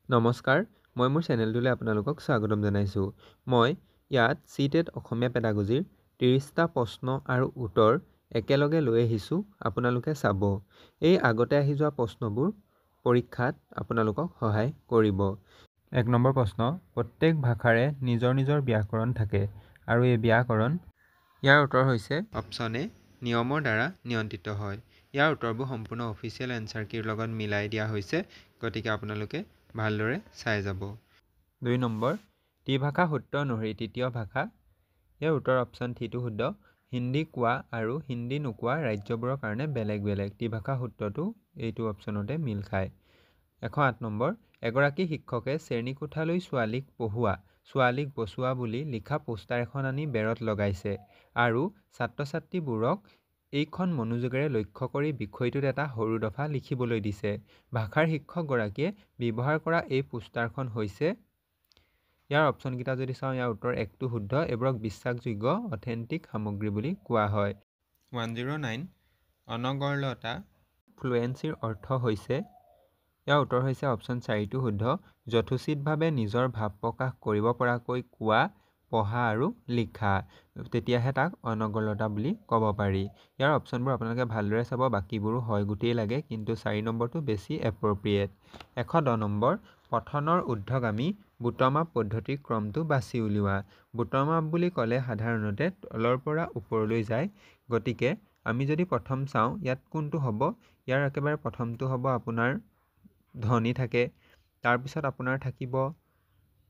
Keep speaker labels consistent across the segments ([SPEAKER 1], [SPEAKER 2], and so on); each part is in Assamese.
[SPEAKER 1] নমস্কাৰ, মই মোৰ চেনেলটোলৈ আপোনালোকক স্বাগতম জনাইছোঁ। মই ইয়াত চি টেট অসমীয়া পেডাগজিৰ 30টা প্ৰশ্ন আৰু উত্তৰ একেলগে লৈ আহিছোঁ, আপোনালোকে চাব। এই আগতে আহি যোৱা প্ৰশ্নবোৰ পৰীক্ষাত আপোনালোকক সহায় কৰিব। 1 নম্বৰ প্ৰশ্ন, প্ৰত্যেক ভাষাৰে নিজৰ নিজৰ ব্যাকৰণ থাকে আৰু এই ব্যাকৰণ। ইয়াৰ উত্তৰ হৈছে অপশ্যন এ, নিয়মৰ দ্বাৰা নিয়ন্ত্ৰিত হয়। ইয়াৰ উত্তৰবোৰ সম্পূৰ্ণ অফিচিয়েল এনচাৰ কীৰ লগত মিলাই দিয়া হৈছে, গতিকে আপোনালোকে ভালদৰে চাই যাব। 2 নম্বৰ, ত্ৰিভাষা সূত্ৰ অনুসৰি তৃতীয় ভাষা। ইয়াৰ উত্তৰ অপশ্যন থ্ৰীটো শুদ্ধ। হিন্দী কোৱা আৰু হিন্দী নোকোৱা ৰাজ্যবোৰৰ কাৰণে বেলেগ বেলেগ। ত্ৰিভাষা সূত্ৰটো এইটো অপশ্যনতে মিল খায়। 108 নম্বৰ, এগৰাকী শিক্ষকে শ্ৰেণীকোঠালৈ ছোৱালীক পঢ়োৱা, ছোৱালীক বচোৱা বুলি লিখা পোষ্টাৰ এখন আনি বেৰত লগাইছে আৰু ছাত্ৰ ছাত্ৰীবোৰক এইখন মনোযোগেৰে লক্ষ্য কৰি বিষয়টোত এটা সৰু দফা লিখিবলৈ দিছে। ভাষাৰ শিক্ষকগৰাকীয়ে ব্যৱহাৰ কৰা এই পোষ্টাৰখন হৈছে। ইয়াৰ অপশ্যনকেইটা যদি চাওঁ, ইয়াৰ উত্তৰ 1টো শুদ্ধ। এইবোৰক বিশ্বাসযোগ্য অথেণ্টিক সামগ্ৰী বুলি কোৱা হয়। 109, অনগৰ্লতা ফ্লুৱেঞ্চিৰ অৰ্থ হৈছে। ইয়াৰ উত্তৰ হৈছে অপশ্যন 4টো শুদ্ধ। যথোচিতভাৱে নিজৰ ভাৱ প্ৰকাশ কৰিব পৰাকৈ কোৱা, পঢ়া আৰু লিখা, তেতিয়াহে তাক অনগৰ্লতা বুলি ক'ব পাৰি। ইয়াৰ অপশ্যনবোৰ আপোনালোকে ভালদৰে চাব, বাকীবোৰো হয় গোটেই লাগে, কিন্তু 4 নম্বৰটো বেছি এপ্ৰপ্ৰিয়েট। 110 নম্বৰ, পঠনৰ ঊৰ্ধ্বগামী বুটম আপ পদ্ধতিৰ ক্ৰমটো বাছি উলিওৱা। বুটম আপ বুলি ক'লে সাধাৰণতে তলৰ পৰা ওপৰলৈ যায়, গতিকে আমি যদি প্ৰথম চাওঁ ইয়াত কোনটো হ'ব, ইয়াৰ একেবাৰে প্ৰথমটো হ'ব আপোনাৰ ধ্বনি থাকে, তাৰপিছত আপোনাৰ থাকিব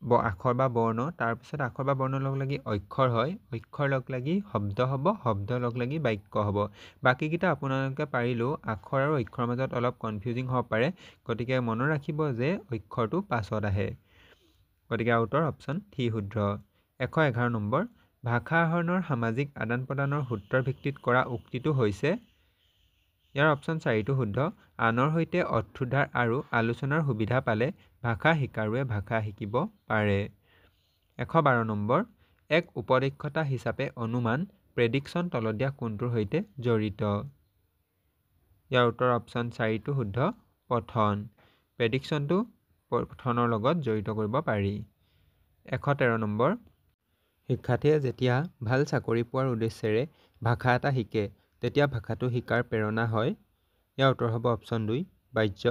[SPEAKER 1] আখৰ বা বৰ্ণ, তাৰপিছত আখৰ বা বৰ্ণৰ লগ লাগি অক্ষৰ হয়, অক্ষৰ লগ লাগি শব্দ হ'ব, শব্দ লগ লাগি বাক্য হ'ব। বাকীকেইটা আপোনালোকে পাৰিলেও আখৰ আৰু অক্ষৰৰ মাজত অলপ কনফিউজিং হ'ব পাৰে, গতিকে মনত ৰাখিব যে অক্ষৰটো পাছত আহে। গতিকে উত্তৰ অপশ্যন থ্ৰী শুদ্ধ। 111 নম্বৰ, ভাষা আহৰণৰ সামাজিক আদান প্ৰদানৰ সূত্ৰৰ ভিত্তিত কৰা উক্তিটো হৈছে। ইয়াৰ অপশ্যন 4টো শুদ্ধ। আনৰ সৈতে অৰ্থোদ্ধাৰ আৰু আলোচনাৰ সুবিধা পালে ভাষা শিকাৰুৱে ভাষা শিকিব পাৰে। 112 নম্বৰ, এক উপদক্ষতা হিচাপে অনুমান প্ৰেডিকশ্যন তলত দিয়া কোনটোৰ সৈতে জড়িত? ইয়াৰ উত্তৰ অপশ্যন 4টো শুদ্ধ, পঠন। প্ৰেডিকশ্যনটো পঠনৰ লগত জড়িত কৰিব পাৰি। 113 নম্বৰ, শিক্ষাৰ্থীয়ে যেতিয়া ভাল চাকৰি পোৱাৰ উদ্দেশ্যেৰে ভাষা এটা শিকে তেতিয়া ভাষাটো শিকাৰ প্ৰেৰণা হয়। ইয়াৰ উত্তৰ হ'ব অপশ্যন 2, বাহ্য।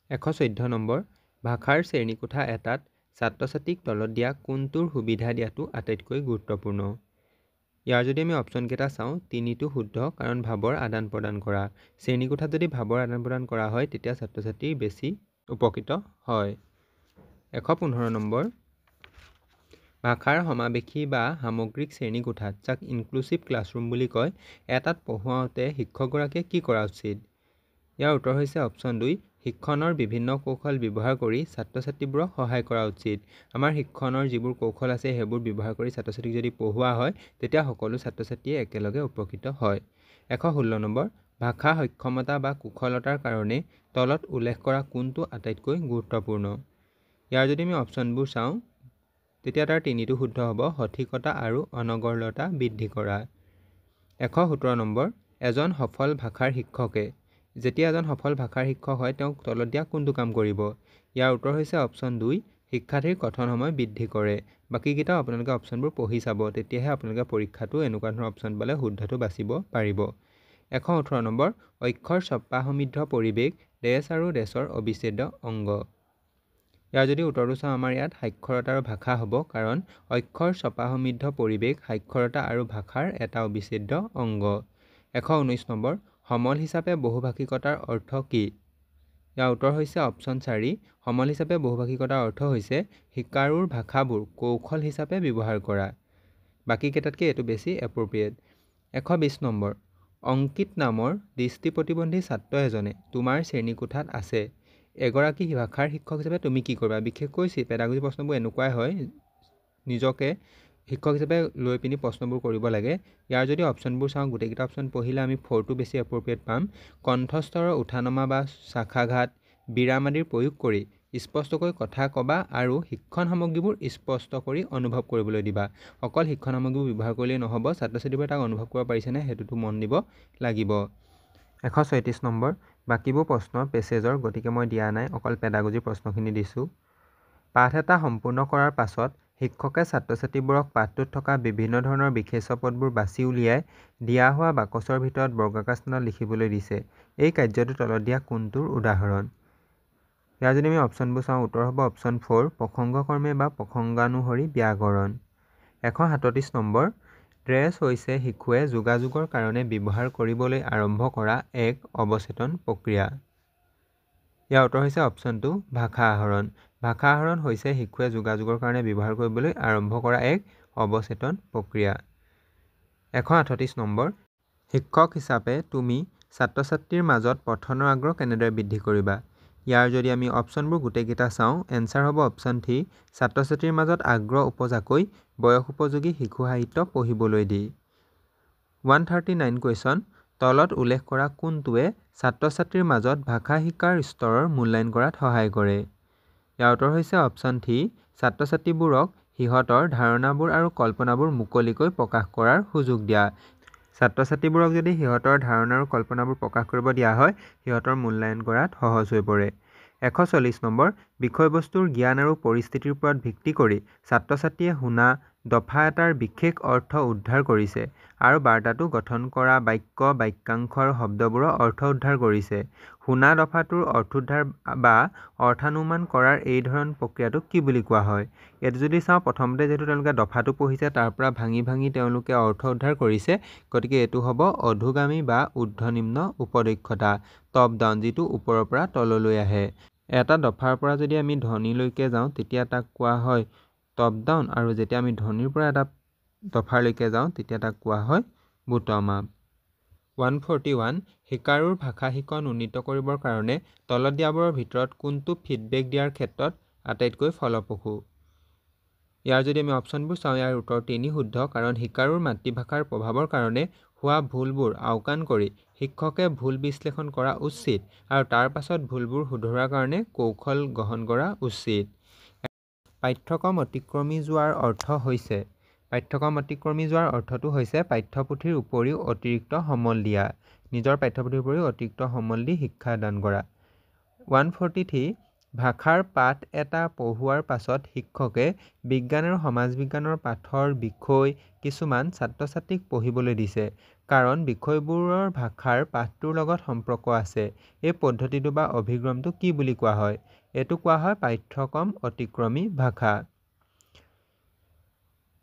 [SPEAKER 1] 114 নম্বৰ, ভাষাৰ শ্ৰেণীকোঠা এটাত ছাত্ৰ ছাত্ৰীক তলত দিয়া কোনটোৰ সুবিধা দিয়াটো আটাইতকৈ গুৰুত্বপূৰ্ণ? ইয়াৰ যদি আমি অপশ্যনকেইটা চাওঁ, 3টো শুদ্ধ, কাৰণ ভাৱৰ আদান প্ৰদান কৰা। শ্ৰেণীকোঠাত যদি ভাৱৰ আদান প্ৰদান কৰা হয় তেতিয়া ছাত্ৰ ছাত্ৰী বেছি উপকৃত হয়। 115 নম্বৰ, ভাষাৰ সমাৱেশী বা সামগ্ৰিক শ্ৰেণীকোঠাত, যাক ইনক্লুচিভ ক্লাছৰুম বুলি কয়, এটাত পঢ়ুৱাওঁতে শিক্ষকগৰাকীয়ে কি কৰা উচিত? ইয়াৰ উত্তৰ হৈছে অপশ্যন 2, শিক্ষণৰ বিভিন্ন কৌশল ব্যৱহাৰ কৰি ছাত্ৰ ছাত্ৰীবোৰক সহায় কৰা উচিত। আমাৰ শিক্ষণৰ যিবোৰ কৌশল আছে সেইবোৰ ব্যৱহাৰ কৰি ছাত্ৰ ছাত্ৰীক যদি পঢ়োৱা হয় তেতিয়া সকলো ছাত্ৰ ছাত্ৰীয়ে একেলগে উপকৃত হয়। 116 নম্বৰ, ভাষা সক্ষমতা বা কুশলতাৰ কাৰণে তলত উল্লেখ কৰা কোনটো আটাইতকৈ গুৰুত্বপূৰ্ণ? ইয়াৰ যদি আমি অপশ্যনবোৰ চাওঁ তেতিয়া তাৰ 3টো শুদ্ধ হ'ব, সঠিকতা আৰু অনগৰ্লতা বৃদ্ধি কৰা। 117 নম্বৰ, এজন সফল ভাষাৰ শিক্ষকে যেতিয়া এজন সফল ভাষাৰ শিক্ষক হয় তেওঁক তলত দিয়া কোনটো কাম কৰিব? ইয়াৰ উত্তৰ হৈছে অপশ্যন 2, শিক্ষাৰ্থীৰ কথন সময় বৃদ্ধি কৰে। বাকীকেইটাও আপোনালোকে অপশ্যনবোৰ পঢ়ি চাব, তেতিয়াহে আপোনালোকে পৰীক্ষাটো এনেকুৱা ধৰণৰ অপশ্যন পালে শুদ্ধটো বাচিব পাৰিব। 118 নম্বৰ, অক্ষৰ ছপা সমৃদ্ধ পৰিৱেশ দেশ আৰু দেশৰ অবিচ্ছেদ্য অংগ। ইয়াৰ যদি উত্তৰটো চাওঁ, আমাৰ ইয়াত সাক্ষৰতা আৰু ভাষা হ'ব, কাৰণ অক্ষৰ ছপা সমৃদ্ধ পৰিৱেশ সাক্ষৰতা আৰু ভাষাৰ এটা অবিচ্ছেদ্য অংগ। 119 নম্বৰ, সমল হিচাপে বহুভাষিকতাৰ অৰ্থ কি? ইয়াৰ উত্তৰ হৈছে অপশ্যন 4, সমল হিচাপে বহুভাষিকতাৰ অৰ্থ হৈছে শিকাৰুৰ ভাষাবোৰ কৌশল হিচাপে ব্যৱহাৰ কৰা। বাকীকেইটাতকৈ এইটো বেছি এপ্ৰপ্ৰিয়েট। 120 নম্বৰ, অংকিত নামৰ দৃষ্টি প্ৰতিবন্ধী ছাত্ৰ এজনে তোমাৰ শ্ৰেণীকোঠাত আছে, এগৰাকী ভাষাৰ শিক্ষক হিচাপে তুমি কি কৰিবা? বিশেষকৈ পেডাগজি প্ৰশ্নবোৰ এনেকুৱাই হয়, নিজকে শিক্ষক হিচাপে লৈ পিনি প্ৰশ্নবোৰ কৰিব লাগে। ইয়াৰ যদি অপশ্যনবোৰ চাওঁ, গোটেইকেইটা অপশ্যন পঢ়িলে আমি 4টো বেছি এপ্ৰপ্ৰিয়েট পাম। কণ্ঠস্তৰৰ উঠা নমা বা শাখাঘাত, বিৰাম আদিৰ প্ৰয়োগ কৰি স্পষ্টকৈ কথা ক'বা আৰু শিক্ষণ সামগ্ৰীবোৰ স্পষ্ট কৰি অনুভৱ কৰিবলৈ দিবা। অকল শিক্ষণ সামগ্ৰীবোৰ ব্যৱহাৰ কৰিলেই নহ'ব, ছাত্ৰ ছাত্ৰীবোৰে তাক অনুভৱ কৰিব পাৰিছেনে সেইটোতো মন দিব লাগিব। 136 নম্বৰ, বাকীবোৰ প্ৰশ্ন পেছেজৰ, গতিকে মই দিয়া নাই, অকল পেডাগজিৰ প্ৰশ্নখিনি দিছোঁ। পাঠ এটা সম্পূৰ্ণ কৰাৰ পাছত শিক্ষকে ছাত্ৰ ছাত্ৰীবোৰক পাঠটোত থকা বিভিন্ন ধৰণৰ বিশেষ্য পদবোৰ বাছি উলিয়াই দিয়া হোৱা বাকচৰ ভিতৰত বৰ্গাকাৰ স্থানত লিখিবলৈ দিছে। এই কাৰ্যটো তলত দিয়া কোনটোৰ উদাহৰণ? ইয়াৰ যদি আমি অপশ্যনবোৰ চাওঁ, উত্তৰ হ'ব অপশ্যন 4, প্ৰসংগক্ৰমে বা প্ৰসংগানুসৰি ব্যাকৰণ। 137 নম্বৰ, ড্ৰেছ হৈছে শিশুৱে যোগাযোগৰ কাৰণে ব্যৱহাৰ কৰিবলৈ আৰম্ভ কৰা এক অৱচেতন প্ৰক্ৰিয়া। ইয়াৰ উত্তৰ হৈছে অপশ্যন 2, ভাষা আহৰণ। ভাষা আহৰণ হৈছে শিশুৱে যোগাযোগৰ কাৰণে ব্যৱহাৰ কৰিবলৈ আৰম্ভ কৰা এক অৱচেতন প্ৰক্ৰিয়া। 138 নম্বৰ, শিক্ষক হিচাপে তুমি ছাত্ৰ ছাত্ৰীৰ মাজত পঠনৰ আগ্ৰহ কেনেদৰে বৃদ্ধি কৰিবা? ইয়াৰ যদি আমি অপশ্যনবোৰ গোটেইকেইটা চাওঁ, এনচাৰ হ'ব অপশ্যন 3, ছাত্ৰ ছাত্ৰীৰ মাজত আগ্ৰহ উপজাকৈ বয়স উপযোগী শিশু সাহিত্য পঢ়িবলৈ দি। 139 কুৱেশ্যন, তলত উল্লেখ কৰা কোনটোৱে ছাত্ৰ ছাত্ৰীৰ মাজত ভাষা শিকাৰ স্তৰৰ মূল্যায়ন কৰাত সহায় কৰে? ইয়াৰ উত্তৰ হৈছে অপশ্যন 3, ছাত্ৰ ছাত্ৰীবোৰক সিহঁতৰ ধাৰণাবোৰ আৰু কল্পনাবোৰ মুকলিকৈ প্ৰকাশ কৰাৰ সুযোগ দিয়া। ছাত্ৰ ছাত্ৰীবোৰক যদি সিহঁতৰ ধাৰণা আৰু কল্পনাবোৰ প্ৰকাশ কৰিব দিয়া হয়, সিহঁতৰ মূল্যায়ন কৰাত সহজ হৈ পৰে। 140 নম্বৰ, বিষয়বস্তুৰ জ্ঞান আৰু পৰিস্থিতিৰ ওপৰত ভিত্তি কৰি ছাত্ৰ ছাত্ৰীয়ে শুনা দফা এটাৰ বিশেষ অৰ্থ উদ্ধাৰ কৰিছে আৰু বাৰ্তাটো গঠন কৰা বাক্য, বাক্যাংশ আৰু শব্দবোৰৰ অৰ্থ উদ্ধাৰ কৰিছে। শুনা দফাটোৰ অৰ্থোদ্ধাৰ বা অৰ্থানুমান কৰাৰ এই ধৰণ প্ৰক্ৰিয়াটোক কি বুলি কোৱা হয়? এইটো যদি চাওঁ, প্ৰথমতে যিহেতু তেওঁলোকে দফাটো পঢ়িছে, তাৰ পৰা ভাঙি ভাঙি তেওঁলোকে অৰ্থ উদ্ধাৰ কৰিছে, গতিকে এইটো হ'ব অধোগামী বা ঊৰ্ধ্বনিম্ন উপদক্ষতা, টপ ডাউন, যিটো ওপৰৰ পৰা তললৈ আহে। এটা দফাৰ পৰা যদি আমি ধ্বনিলৈকে যাওঁ, তেতিয়া তাক কোৱা হয় টপ ডাউন, আৰু যেতিয়া আমি ধ্বনিৰ পৰা এটা দফালৈকে যাওঁ, তেতিয়া তাক কোৱা হয় বুটম আপ। 141, শিকাৰুৰ ভাষা শিকন উন্নীত কৰিবৰ কাৰণে তলত দিয়াবোৰৰ ভিতৰত কোনটো ফিডবেক দিয়াৰ ক্ষেত্ৰত আটাইতকৈ ফলপ্ৰসূ? ইয়াৰ যদি আমি অপশ্যনবোৰ চাওঁ, ইয়াৰ উত্তৰ 3 শুদ্ধ, কাৰণ শিকাৰুৰ মাতৃভাষাৰ প্ৰভাৱৰ কাৰণে হোৱা ভুলবোৰ আওকাণ কৰি শিক্ষকে ভুল বিশ্লেষণ কৰা উচিত আৰু তাৰ পাছত ভুলবোৰ শুধৰোৱাৰ কাৰণে কৌশল গ্ৰহণ কৰা উচিত। পাঠ্যক্ৰম অতিক্ৰমি যোৱাৰ অৰ্থ হৈছে, পাঠ্যক্ৰম অতিক্ৰমি যোৱাৰ অৰ্থটো হৈছে পাঠ্যপুথিৰ উপৰিও অতিৰিক্ত সমল দিয়া, নিজৰ পাঠ্যপুথিৰ উপৰিও অতিৰিক্ত সমল দি শিক্ষা দান কৰা। 143, ভাষাৰ পাঠ এটা পঢ়োৱাৰ পাছত শিক্ষকে বিজ্ঞান আৰু সমাজবিজ্ঞানৰ পাঠৰ বিষয় কিছুমান ছাত্ৰ ছাত্ৰীক পঢ়িবলৈ দিছে, কাৰণ বিষয়বোৰৰ ভাষাৰ পাঠটোৰ লগত সম্পৰ্ক আছে। এই পদ্ধতিটো বা অভিগমটো কি বুলি কোৱা হয়? এইটো কোৱা হয় পাঠ্যক্ৰম অতিক্ৰমী ভাষা।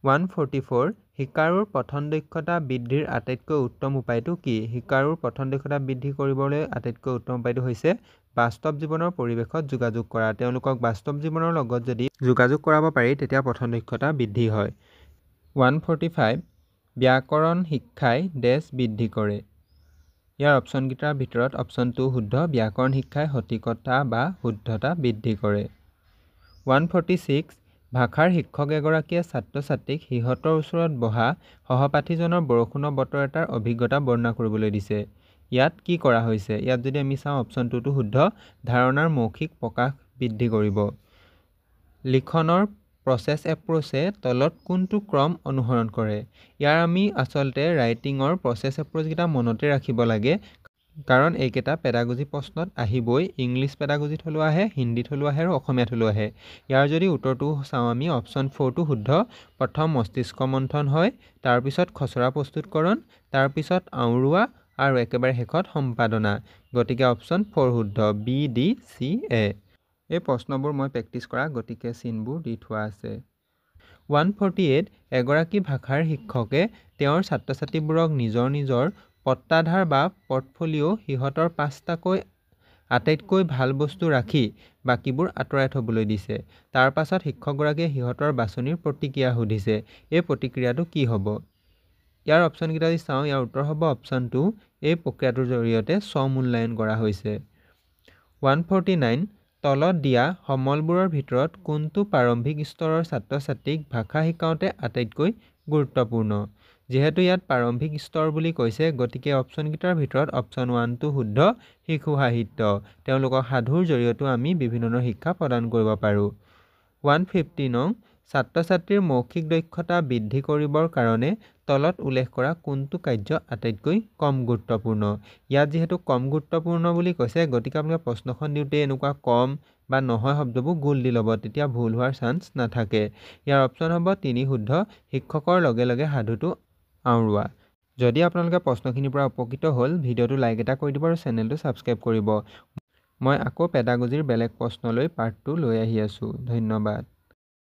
[SPEAKER 1] 144, শিকাৰুৰ পঠন দক্ষতা বৃদ্ধিৰ আটাইতকৈ উত্তম উপায়টো কি? শিকাৰুৰ পঠন দক্ষতা বৃদ্ধি কৰিবলৈ আটাইতকৈ উত্তম উপায়টো হৈছে বাস্তৱ জীৱনৰ পৰিৱেশত যোগাযোগ কৰা। তেওঁলোকক বাস্তৱ জীৱনৰ লগত যদি যোগাযোগ কৰাব পাৰি, তেতিয়া পঠন দক্ষতা বৃদ্ধি হয়। 145, ব্যাকৰণ শিক্ষাই ডেছ বৃদ্ধি কৰে। ইয়াৰ অপশ্যনকেইটাৰ ভিতৰত অপশ্যন 2 শুদ্ধ, ব্যাকৰণ শিক্ষাই সঠিকতা বা শুদ্ধতা বৃদ্ধি কৰে। 146, ভাষাৰ শিক্ষক এগৰাকীয়ে ছাত্ৰ ছাত্ৰীক সিহঁতৰ ওচৰত বহা সহপাঠীজনৰ বৰষুণৰ বতৰ এটাৰ অভিজ্ঞতা বৰ্ণনা কৰিবলৈ দিছে। ইয়াত কি কৰা হৈছে? ইয়াত যদি আমি চাওঁ, অপশ্যন 2টো শুদ্ধ, ধাৰণাৰ মৌখিক প্ৰকাশ বৃদ্ধি কৰিব। লিখনৰ প্ৰচেছ এপ্ৰ'চে তলত কোনটো ক্ৰম অনুসৰণ কৰে? ইয়াৰ আমি আচলতে ৰাইটিঙৰ প্ৰচেছ এপ্ৰ'চকেইটা মনতে ৰাখিব লাগে, কাৰণ এইকেইটা পেডাগজি প্ৰশ্নত আহিবই। ইংলিছ পেডাগজিত হ'লেও আহে, হিন্দীত হ'লেও আহে আৰু অসমীয়াত হ'লেও আহে। ইয়াৰ যদি উত্তৰটো চাওঁ আমি, অপশ্যন 4টো শুদ্ধ। প্ৰথম মস্তিষ্ক মন্থন হয়, তাৰপিছত খচৰা প্ৰস্তুতকৰণ, তাৰপিছত আওৰোৱা আৰু একেবাৰে শেষত সম্পাদনা। গতিকে অপশ্যন 4 শুদ্ধ, বি ডি চি এ। এই প্ৰশ্নবোৰ মই প্ৰেক্টিছ কৰা, গতিকে চিনবোৰ দি থোৱা আছে। 148, এগৰাকী ভাষাৰ শিক্ষকে তেওঁৰ ছাত্ৰ ছাত্ৰীবোৰক নিজৰ নিজৰ পট্টাধাৰ বা পৰ্টফলিঅ' সিহঁতৰ 5টাকৈ আটাইতকৈ ভাল বস্তু ৰাখি বাকীবোৰ আঁতৰাই থ'বলৈ দিছে। তাৰ পাছত শিক্ষকগৰাকীয়ে সিহঁতৰ বাছনিৰ প্ৰতিক্ৰিয়া সুধিছে। এই প্ৰতিক্ৰিয়াটো কি হ'ব? ইয়াৰ অপশ্যনকেইটা যদি চাওঁ, ইয়াৰ উত্তৰ হ'ব অপশ্যন 2, এই প্ৰক্ৰিয়াটোৰ জৰিয়তে স্বমূল্যায়ন কৰা হৈছে। 149, তলত দিয়া সমলবোৰৰ ভিতৰত কোনটো প্ৰাৰম্ভিক স্তৰৰ ছাত্ৰ ছাত্ৰীক ভাষা শিকাওঁতে আটাইতকৈ গুৰুত্বপূৰ্ণ? যিহেতু ইয়াত প্ৰাৰম্ভিক স্তৰ বুলি কৈছে, গতিকে অপশ্যনকেইটাৰ ভিতৰত অপশ্যন 1টো শুদ্ধ, শিশু সাহিত্য। তেওঁলোকক সাধুৰ জৰিয়তেও আমি বিভিন্ন ধৰণৰ শিক্ষা প্ৰদান কৰিব পাৰোঁ। 150 নং, ছাত্ৰ ছাত্ৰীৰ মৌখিক দক্ষতা বৃদ্ধি কৰিবৰ কাৰণে তলত উল্লেখ কৰা কোনটো কাৰ্য আটাইতকৈ কম গুৰুত্বপূৰ্ণ? ইয়াত যিহেতু কম গুৰুত্বপূৰ্ণ বুলি কৈছে, গতিকে আপোনালোকে প্ৰশ্নখন দিওঁতে এনেকুৱা কম বা নহয় শব্দবোৰ গোল দি ল'ব, তেতিয়া ভুল হোৱাৰ চান্স নাথাকে। ইয়াৰ অপশ্যন হ'ব 3 শুদ্ধ, শিক্ষকৰ লগে লগে সাধুটো আওৰোৱা। যদি আপোনালোকে প্ৰশ্নখিনিৰ পৰা উপকৃত হ'ল, ভিডিঅ'টো লাইক এটা কৰি দিব আৰু চেনেলটো ছাবস্ক্ৰাইব কৰিব। মই আকৌ পেডাগজিৰ বেলেগ প্ৰশ্ন লৈ পাৰ্ট 2 লৈ আহি আছোঁ। ধন্যবাদ।